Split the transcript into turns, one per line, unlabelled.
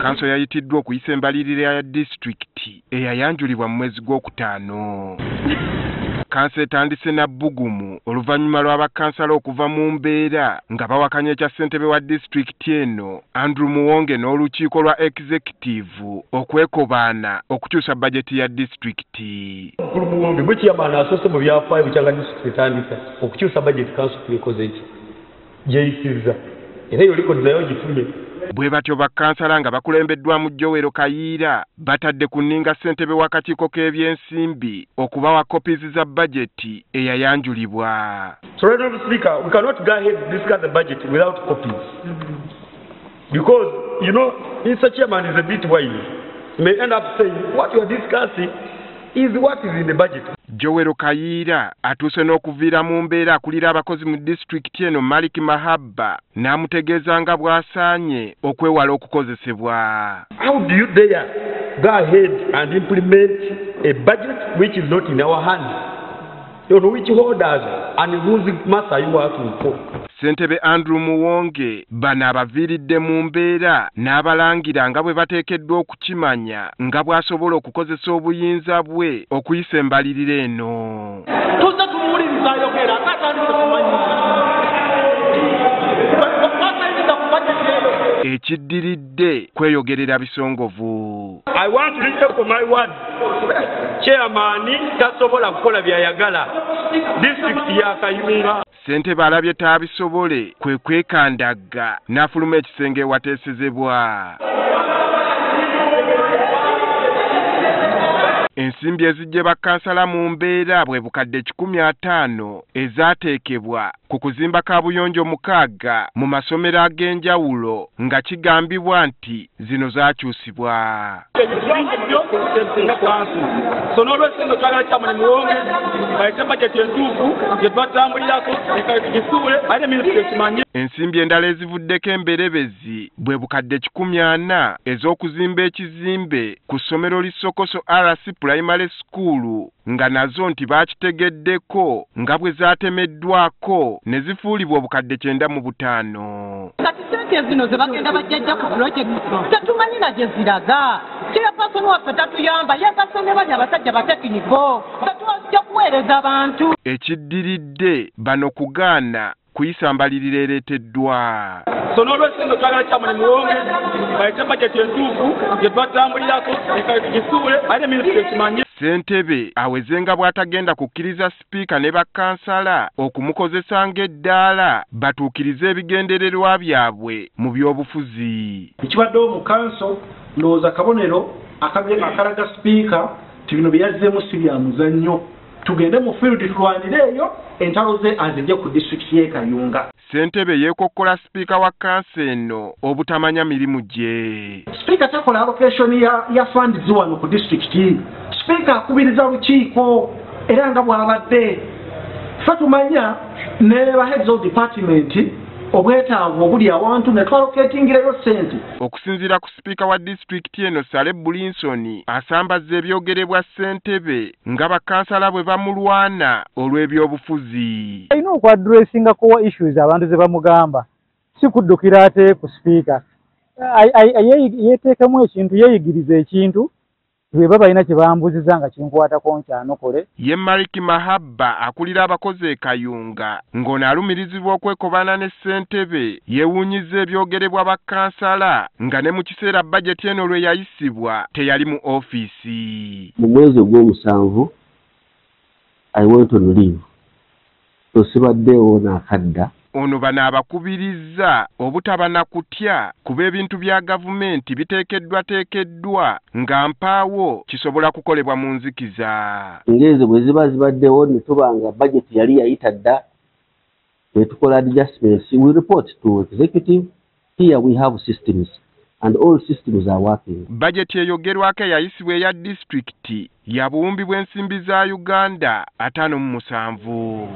Kanso yayitiddwa okuyisa embalirira ya disitulikiti eyayanjulibwa mu mwezi gw'okutaano. Kanso etandise na bbugumu oluvannyuma lw'abakansala okuva mu mbeera nga bawakanya ekya ssentebe wa disitulikiti eno Andrew Muwonge n'olukiiko lwa executive okwekobaana okukyusa bajeti ya disitulikiti.
Mukulu Muwonge bwe chairman asoose mu byafaayo bukyanga disitulikiti etandika okukyusa bajeti kanso twekoze ki gyeyisizza era eyo likodi nayo gifunye.
Bwe batyo bakansala nga bakulembeddwamu Joel Kayiira batadde ku nninga ssentebe w'akakiiko k'ebyensimbi okubawa copies za bajeti eyayanjulibwa.
So, Right Honourable Speaker, we cannot go ahead and discuss the budget without copies. Because, you know, Mr. Chairman is a bit wily. He may end up saying what you are discussing is what is in the budget.
Joel Kayiira atuuse n'okuviira mu mbeera akulira abakozi mu disitulikiti eno Malik Mahabba n'amutegeeza nga bw'asaanye okwewala okukozesebwa.
How do you dare go ahead and implement a budget which is not in our hands? On which holders and whose mass are you working for?
Ssentebe Andrew Muwonge bano abaviiridde mu mbeera n'abalangira nga bwe bateekeddwa okukimanya nga bw'asobola okukozesa obuyinza bwe okuyisa embalirira eno.
Tuzze tumuwuliriza ayogera ate atandise kumanyiira.
Ekiddiridde kweyogerera bisongovu.
I want to reach for my word. Chairman tasobola kukola by'ayagala. Disitulikiti ya Kayunga.
Ssentebe alabye taabisobole kwe kwekandagga n'afuluma ekisenge ewateesezebwa. Ensimbi ezijje bakansala mu mbeera bwe bukadde 150 ezaateekebwa ku kuzimba kaabuyonjo 6 mu masomero ag'enjawulo nga kigambibwa nti zino zaakyusibwa.
So n'olwensonga twagala Chairman Muwonge bayite bajeti entuufu gye twatambulirako gisuule ate minisitule ekimanye.
Ensimbi endala ezivuddeko emberebezi bwe bukadde 140 ez'okuzimba ekizimbe ku ssomero Lisokoso RC Primary School nga nazo nti baakitegeddeko nga bwe zaatemeddwako ne zifuulibwa obukadde 95.
Kati ssente zino ze bagenda bajjajja ku pulojekiti tetumanyi na gye ziraga. Chairperson waffe tatuyamba, yeegase ne bali abasajja batekiniko, tetwajja kuweereza abantu.
Ekiddiridde bano kugaana kuyisa mbalirira ereeteddwa.
So n'olwensonga twagala Chairman Muwonge bayite bajeti entuufu gye twatambulirako gisuule ate minisitule ekimanye.
Ssentebe aweze nga bw'atagenda kukkiriza sipiika ne bakansala okumukozesa ng'eddaala batuukirize ebigendererwa byabwe mu by'obufuzi.
Ekibaddewo mu kanso ndowooza kabonero akalaga sipiika nti bino bye yazzeemu si bya muzannyo. Tugende mu field tulwanire eyo entalo ze azijje ku disitulikiti y'e Kayunga.
Ssentebe yeekokkola sipiika wa kanso eno obutamanya mirimu gye.
Sipiika takola allocation ya funds wano ku disitulikiti. Sipiika akubiriza lukiiko era nga bw'abadde. Ffe tumanya ne ba heads of department obwetaavu obuli awantu ne twaloketingirayo ssente.
Okusinziira ku sipiika wa disitulikiti eno Saleh Bulinsoni asambazza ebyogerebwa ssentebe nga bakansala bwe bamulwana olw'ebyobufuzi.
Alina okwadressinga core issues abantu ze bamugamba si kuddukira ate ku sipiika. Yeeteekemu ekintu, yeeyigiriza ekintu bwe baba balina kye bambuziza nga kinkwatako nkyanokole.
Ye Malik Mahabba akulira abakozi e Kayunga ng'ono alumirizibwa okwekobaana ne ssentebe yeewuunyizza ebyogerebwa bakansala nga ne mu kiseera bajeti eno lwe yayisibwa teyali mu ofiisi.
Mu mwezi ogw'omusanvu I went on leave. So sibaddeewo n'akadda.
Ono bano abakubirizza obutaba na kutya kuba ebintu bya gavumenti biteekeddwateekeddwa nga mpaawo kisobola kukolebwa mu nzikiza.
Ng'ezo bwe ziba zibaddewo ne tuba nga bajeti yali yayita dda ne tukola adjustments, we report to executive. Here we have systems and all systems are working.
Bajeti eyogerwako eyayisibwa eya disitulikiti ya buwumbi bw'ensimbi za Uganda 57.